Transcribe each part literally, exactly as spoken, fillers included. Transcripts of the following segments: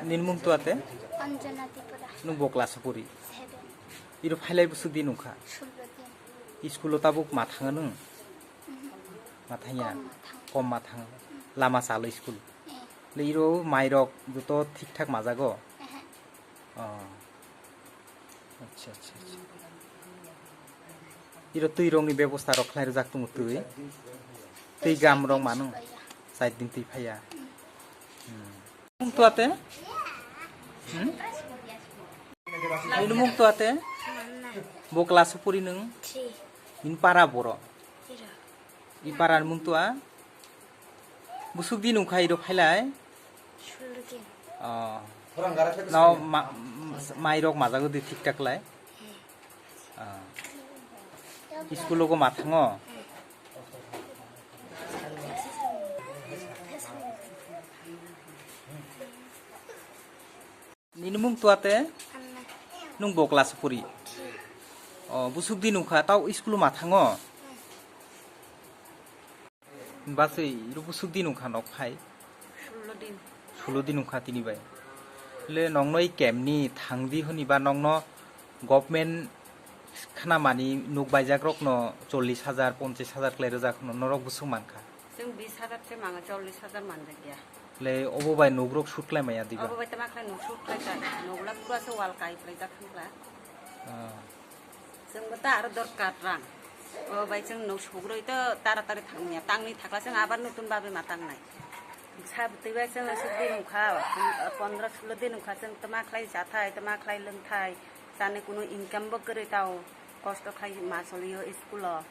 Nini mung tu ate? Anjana Tripura. Nung bo class o puri? Seven. Iro phailai bwswk din wngkha? Sullo din. School o tabuk ma thanga nung? Mhm. Ma thangya? Kom ma thang. Kom ma thang. Mm. Lama chalo school? Eh. Le iro mairok joto thik thak majago? Ehe. Oh. Acha, acha, acha. Iro twi rokni bebosta rok khlai rwjak tongo twi. Twi gam rok mano. Char din twi phaiya. Hmm. Mung tu ate? Hmm? Nini mung tu ate? Bo class o puri nung? Three. Nini para boro? Iro. I para ni mung tu a? Busuk din wngkha iro phailai? Sullo din. Oh. No ma-, m-, mairok majago di thik thak lai? He. Ah. School o go ma thango? He. Nini mung tu ate? Anna. Nung bo class o puri? Three. Oh, busuk din wngkha, tao school o ma thango? Hmm. Baswi, iro busuk din wngkha nok phai? Sullo din. Sullo din wngkha tini bai. Le nokno i camp ni thangdi hwnwi ba nokno government khna mani nuk baijak rokno chollish hajar, ponchash hajar khlai rwjak hwno norok busuk mankha. Chwng bish hajar se manga, chollish hajar manjak ya. Le obo bai nuk rok shoot khlai maya diba? Obo bai tama khlai nuk shoot khlai ta, nuk la pura se wall kai khlai jak thang kla. Ah. Chwng bo ta aro dorkar rang. O bai chwng nuk sugroi to taratari thangya. Tangni thakla chwng abar nutun babe ma tangnai. Sa bwtwi bai chwng aswk din wngkha, pondro sulo din wngkha chwng tama khlai chathai, tama khlai lwngthai. Chani kunu income bo kwrwi tao kosto khlai ma soliyo school o.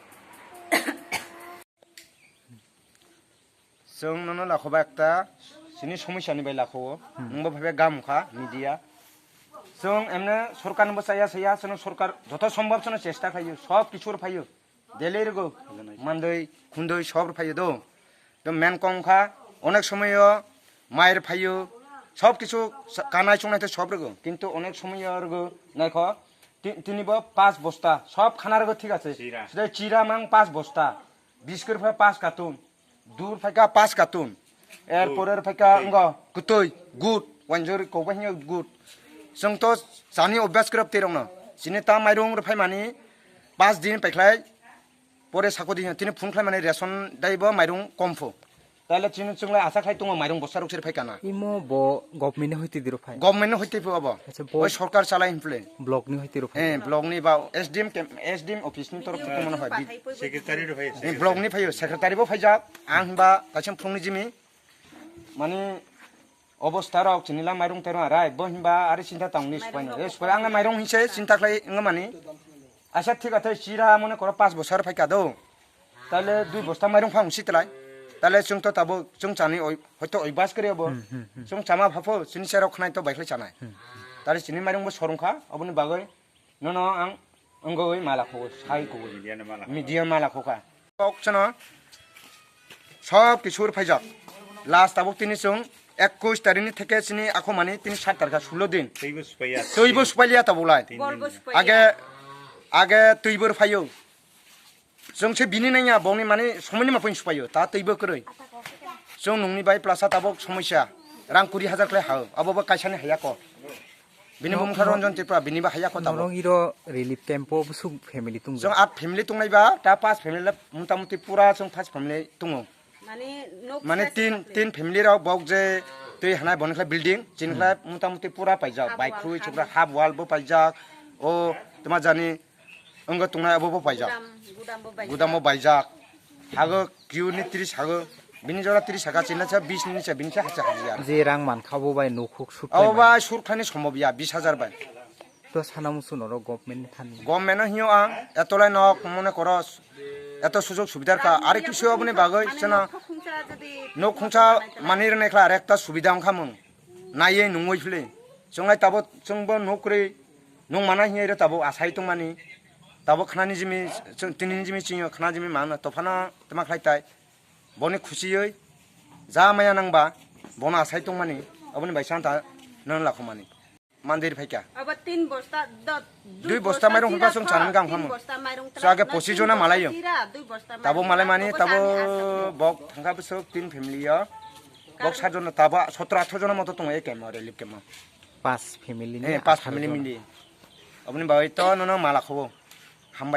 Chwng nono lakho ba ekta, chini somosya ni bai lakho o. Hmm. Nwng bo phaibai gam kha, media. Chwng emne sorkar ni bo chaya saya, chwng sorkar joto sombhob chwng chesta khlaio, sob kichu rw phaio. Delhi rwgo, mandoi, khundoi sob rw phaio do. To main kong kha, onek somoyo mai rw phaio, sob kichu sa-, kanai chungnai to sob rwgo. Kintu onek somoyo rwgo, naikho, ti-, tini bo paanch bosta, sob khana rwgo thik ache. Chira. Sida chira mang paanch bosta, biscuit pha paanch carton. Dur phaikha paanch carton. Er pore phaikha wngkha kwtwi, good, wanjori kokbai hwnyo good. Chwng to chani obhyas kwrwp twi rokno. Chini ta mairung rw phaimani paanch din paikhlai, pore sako di hwnyo. Tini phone khlaimani ration daibo mairung kom pho. Taile chini chwng lai acha khlai tongo mairung bosta rok sir phaikha na. Imo bo government ni hoite diro phai? Government ni hoite pho abo. Acha, bo oi sorkar chalai hwnphle. Block ni hoite rw phai? Eh, block ni ba S D M camp, S D M office ni torof thwi mano hai. Secretary rw phai. Eh, block ni phaio, secretary bo phaijak. Ang hwnba kaisa phung ni jimi. Mani obostha rok chini la mairung tairung arai, bo hwnba ari chinta tong ni supai no. Eh, supai ang mairung hinse chinta khlai wngmani. Asa thik athai chira mone koro paanch bosor phaikha do. Tale dui bosta mairung phang si tlai. Tale chwng to tabuk chwng chani oi, hoito oi bas kre bo. Hmm, hmm, hmm. Chwng chama phapho chini serok khnai to bai khlai chanai. Hmm, hmm. Tale chini mairung bo sorong kha, oboni bagwi nono ang wngwi mala kho sai kho. Media ni mala kho. Media mala kho kha. Kok chano sob kisur phaijak. Last tabuk tini chwng ekush tarikh ni theke chini akhomani tini sat tarikh sulo din. Twibo supaiya. Twibo supaiya tabuk lai. Tin din. Age, age twibo phaio. Chwng se bini naiya, bongni mani somoini ma poin supaio, ta twibo kwrwi. Chwng nungni bai plasa tabuk somosya, rang kuri hajar khlai hao, abo bo kaisani haya ko. Bini bumung kha Ranjan Tripura, bini ba haya ko tabuk. Norong iro relief camp o busuk family tong. Chwng at family tongnai ba, ta pas family le motamuti pura chwng pas family tongo. Mane tin, tin family rok bok je twi hanai boni khlai building, chini khlai motamuti pura paijak, bai khrui chukra half wall bo paijak, o tma jani Wngkha tongnai abo bo paijak. Gudam, gudam bo paijak. Gudam bo paijak. Hago kiu ni tris hago. Bini jora tris haga chini sa bis ni sa bini sa hacha hajiya. Je rang mankha bo bai nukhuk sut. Abo bai surkhlai ni sombob ya bis hajar bai. To sana musu norok government ni thani. Government no hiyo ang, etolai nok mone koros, eto sujog subidar ka, ari kisu aboni bagoi sana nok khungsa mani rene khla, arekta subida wngkha mung. Naiye nungoi phile. Chunglai tabo chungbo nukri nung mana hiye re tabo asai tongmani. Tabo khna ni jimi, chung tini ni jimi chingyo, khna jimi mana tofana tama khlai tai. Boni khusioi ja maya nangba, bono asai tongmani, aboni bai santa nang lakhomani. Mandir phaikha. Abo tin bosta, do-, dui Dui bosta bosta mairung chira hwnba song thok, chanam gang tin khamu. Bosta mairung So age trak, pochis tin jona bosta malaio. Chira, dui bosta Tabo mairung malai trak, mani, tabo tabo sani aswk ni. Bok thangka bwswk tin family o. Bok Kar- sat jona tabo sotro atro jona moto tongo e kemo, relief kemo. Pas family ni Eh, pas aswk family jona. Mindi. Aboni bagwi to nono mala khobo. Hambai.